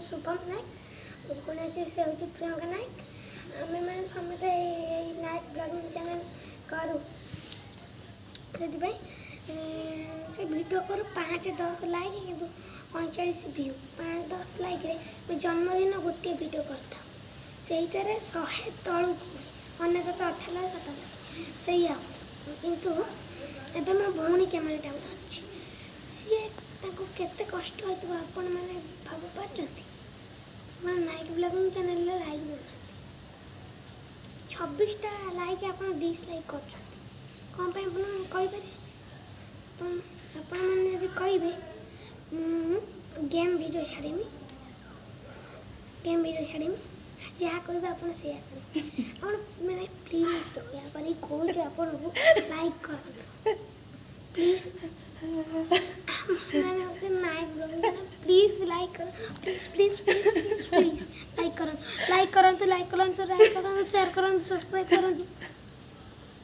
ଶୁଭମ ନାୟକ, ଭଉଣୀ ଅଛି, ସେ ହେଉଛି ପ୍ରିୟଙ୍କା ନାୟକ। ଆମେମାନେ ସମସ୍ତେ ଏଇ ନାୟକ ବ୍ଲଗିଂ ଚ୍ୟାନେଲ୍ କରୁ। ସେଥିପାଇଁ ସେ ଭିଡ଼ିଓ କରୁ 5-10 ଲାଇକ୍, କିନ୍ତୁ 45 ଭିଉ। 5-10 ଲାଇକ୍ରେ ଆମେ ଜନ୍ମଦିନ ଗୋଟିଏ ଭିଡ଼ିଓ କରିଥାଉ, ସେଇଥିରେ 100 ତଳକୁ ହୁଏ, 99, 98, 97 ସେଇଆ ହୁଏ। କିନ୍ତୁ ଏବେ ମୋ ଭଉଣୀ କ୍ୟାମେରାଟାକୁ ଧରିଛି। ସିଏ ତାଙ୍କୁ କେତେ କଷ୍ଟ ହେଇଥିବ, ଆପଣମାନେ ଭାବି ପାରୁଛନ୍ତି? ଆପଣ ନାୟକ ବ୍ଲଗିଂ ଚ୍ୟାନେଲରେ ଲାଇକ୍ ଦେଉନାହାନ୍ତି। 26ଟା ଲାଇକ୍, ଆପଣ ଡିସଲାଇକ୍ କରୁଛନ୍ତି କ'ଣ ପାଇଁ? ଆପଣ କହିପାରିବେ? ଆପଣମାନେ ଯଦି କହିବେ, ମୁଁ ଗେମ୍ ଭିଡ଼ିଓ ଛାଡ଼ିମି, ଗେମ୍ ଭିଡ଼ିଓ ଛାଡ଼ିମି। ଯାହା କହିବେ ଆପଣ ସେଇଆ କରିବେ। ଆପଣ ମାନେ ପ୍ଲିଜ୍, ଦୟାକରି କହୁଛୁ ଆପଣଙ୍କୁ, ଲାଇକ୍ କରନ୍ତୁ ପ୍ଲିଜ୍। ମାନେ ହେଉଛି ନାୟକ ବ୍ଲଗିଂ, ପ୍ଲିଜ୍ ଲାଇକ୍ କର, please, please, please, please, please like କରନ୍ତୁ, ଲାଇକ୍ କରନ୍ତୁ, ଲାଇକ୍ କରନ୍ତୁ, ଲାଇକ୍ କରନ୍ତୁ, ସେୟାର କରନ୍ତୁ, ସବସ୍କ୍ରାଇବ୍ କରନ୍ତୁ।